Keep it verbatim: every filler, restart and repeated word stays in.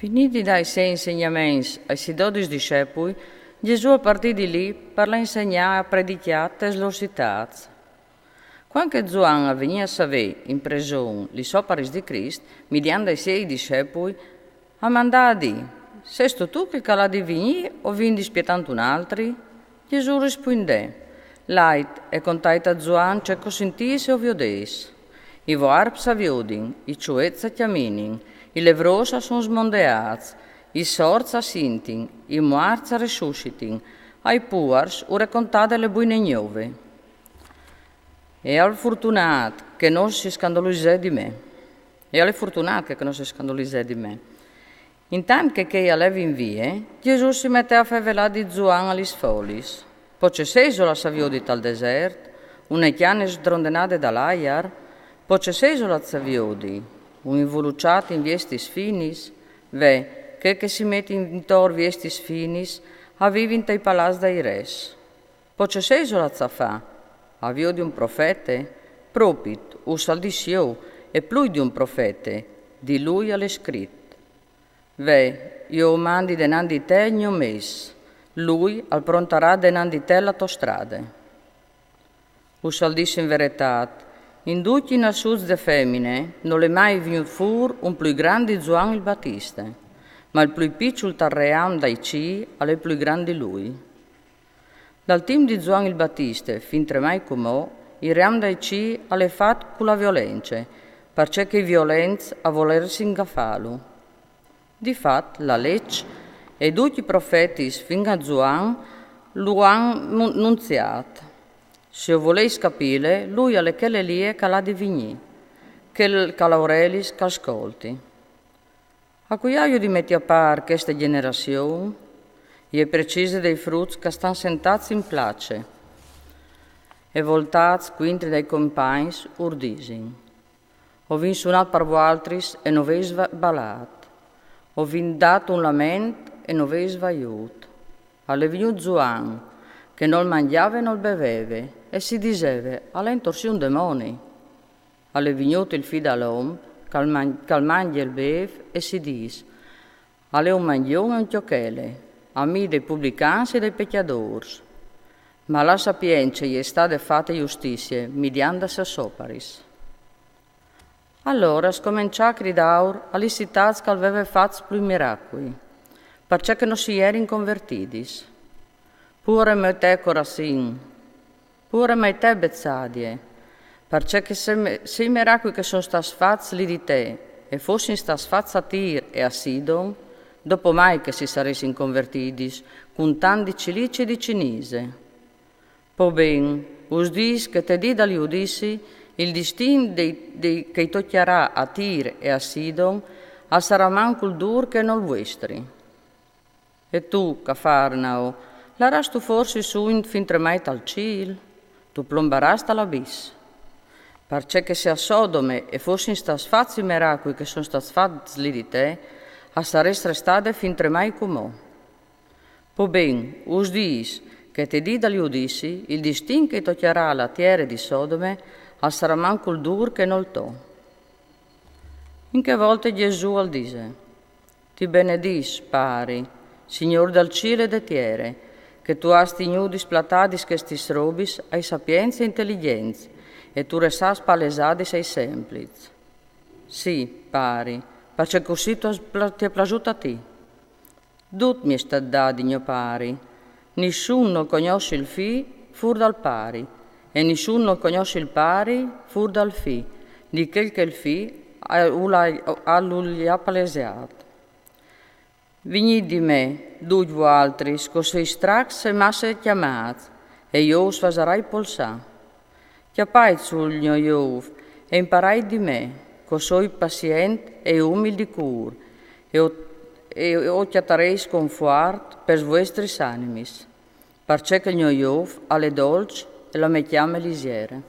Finîts di dâ i siei insegnaments ai siei dodis discepui, Jesù al partì di li par lâ a insegnâ e a predicjâ tes lôr citâts. Cuant che Zuan al vignì a savê in preson lis oparis di Crist, midiant dai siei discepui, al mandà a dî: «Sêstu tu chel che al à di vignî o vin di spietânt un altri?» Jesù al rispuindè: «Lait e contait a Zuan ce che o sintîs e o viodês. I vuarps a viodin, i çuets a cjaminin, i levrôs a son smondeâts, i sorts a sintin, i muarts a resuscitin, ai puars u recontait la buine gnove.» E al è fortunât che nol si scandolizè di me. E al è fortunât che, che nol si scandolizè di me. Intant che chei a levin vie, Jesù si metè a fevelâ di Zuan a lis folis: «Po ce sêso lâts a viodi tal desert? Une cjane sdrondenade dal aiar? Po ce sêso lâts a viodi? Un involuçât in viestis finis? Ve, chei che si metin intor viestis finis a vivin tai palaçs dai res. Po ce sêso lâts a fâ? A viodi un profete? Propit, us al dîs jo, e plui di un profete, di lui al è scrit: Ve, jo o mandi denant di te il gno mes, lui al prontarà denant di te la tô strade.» Us al dîs in veretât, in ducj i nassûts de femine nol è mai vignût fûr un plui grant di Zuan il Batiste, ma il plui piçul tal ream dai cîi al è plui grant di lui. Dal timp di Zuan il Batiste fintremai cumò, il ream dai cîi al è fat cu la violence, parcè che i violents a volessin gafâlu. Di fat, la leç e ducj i profetis fin a Zuan lu àn nu-, nunziât. Se o volês capîle, lui al è chel Elie che al à di vignî, chel che al à orelis che al scolti. A cui aiu di meti a pâr cheste gjenerazion? E je precise dai fruts che a stan sentâts in place e voltâts cuintri dai compagns ur disin: O vin sunât par vualtris e no vês va-, balât. O vin dât un lament e no vês vaît. Al è vignût Zuan, che nol mangjave e nol beveve, e si diseve: al è intorsì un demoni. Al è vignût il Fi dal om, che al man-, che al mangje e al bêf, e si dîs: al è un mangjon e un cjochele, amì dai publicans e dai pecjadôrs. Ma a la sapience i è stade fate justizie midiant des sôs oparis. Alore al scomençà a cridâur a lis citâts che al veve fats plui miracui, parcè che no si jerin convertidis. Puare mai te, Corazin, puare mai te, Betsaide, parcè che se me-, se i miracui che a son stâts fats li di te a fossin stâts fats a Tir e a Sidon, dopo mai che si saressin convertidis, cun tant di cilici e di cinise. Po ben, us dîs che te dì dal judizi il distin dei, dei, che i tocjarà a Tir e a Sidon al sarà mancul dûr che nol vuestri. E tu, Cafarnao, larâstu forsit sù fintremai tal cîl? Tu plombarâs tal abis. Parcè che se a Sodome a fossin stâts fats i miracui che a son stâts fats li di te, a sarès restade fintremai cumò. Po ben, us dîs che te dì dal judizi il distin che i tocjarà la tiere di Sodome al sarà mancul dûr che nol to. In chê volte Jesù al disè: Ti benedîs, Pari, Signôr dal cîl e de tiere, che tu âs tignudis platadis chestis robis ai sapients e inteligjents, e tu lis âs palesadis ai sempliçs. Sì, Pari, parcè che cussì tu âs pla-, ti è plasût a ti. Dut mi è stât dât di gno Pari. Nissun nol cognossi il Fi fûr dal Pari, e nissun nol cognossi il Pari fûr dal Fi, di chel che il Fi a lu à, a lu à palesât. Vignît di me, ducj vualtris, che o sês stracs e masse cjamâts, e jo us fasarai polsâ. Cjapait sù il gno jôf e imparait di me, che o soi pacient e umil di cûr, e o, e o cjatarês confuart pes vuestris animis, parcè che il gno jôf al è dolç e la mê cjame lizere.